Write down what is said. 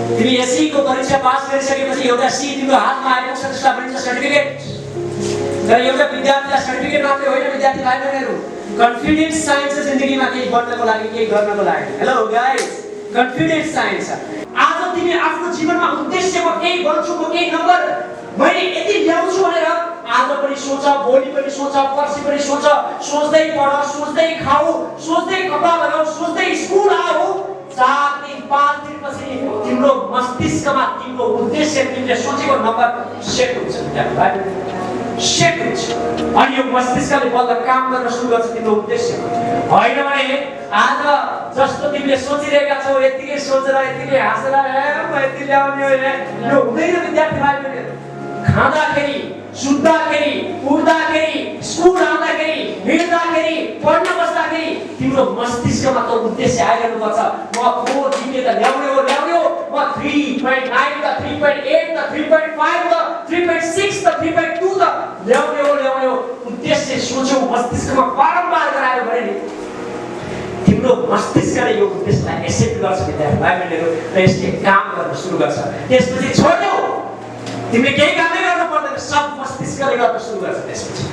तिमी एससी को परीक्षा पास गरिसकेपछि एउटा सी तिम्रो हातमा आएको छ, त्यसलाई भनिन्छ सर्टिफिकेट। तर एउटा विद्यार्थीलाई सर्टिफिकेट मात्रै होइन विद्यार्थी भाइ बहिनीहरू, कन्फिडेन्स चाहिन्छ जिन्दगीमा केही बन्नको लागि, केही गर्नको लागि। हेलो गाइस, कन्फिडेन्स चाहिन्छ। आज तिमी आफ्नो जीवनमा उद्देश्य म केही बन्छु, म केही नम्बर मैले यति ल्याउँछु भनेर आज पनि सोच, भोलि पनि सोच, पर्सि पनि सोच, सोच्दै पढ, सोच्दै खाऊ, सोच्दै कपडा लगाऊ, सोच्दै स्कुल आऊ। 4 दिन 5 दिनपछि तिम्रो मस्तिष्कमा तिम्रो उद्देश्य, तिमीले सोचेको नम्बर सेट हुन्छ विद्यार्थी, सेट हुन्छ। अनि यो मस्तिष्कले बल्ल काम गर्न सुरु गर्छ तिम्रो उद्देश्य। होइन भने आज जस्तो तिमीले सोचिरहेका छौ यतिकै सोचेर यतिकै हाँसेर म यति ल्याउने हो यो हुँदैन विद्यार्थी भाइ बहिनीहरू। खाँदाखेरि, सुत्दाखेरि, उठ्दाखेरि, स्कुल आउँदाखेरि, हिँड्दाखेरि, पढ्न बस्दाखेरि तिम्रो मस्तिष्कमा त उद्देश्य आइरहनुपर्छ। म 4 जिपी त ल्याउने हो, म 3.9 त 3.8 त 3.5 त 3.6 त 3.2 त ल्याउने हो। उद्देश्य सोच्यौ, मस्तिष्कमा बारम्बार गरायो भने नि तिम्रो मस्तिष्कले यो उद्देश्यलाई एक्सेप्ट गर्छ विद्यार्थी भाइ बहिनीहरू, र यसले काम गर्न सुरु गर्छ। त्यसपछि छोड्यौ, तिमीले केही कामै गर्न पर्दैन, सब मस्तिष्कले गर्न सुरु गर्छ त्यसपछि।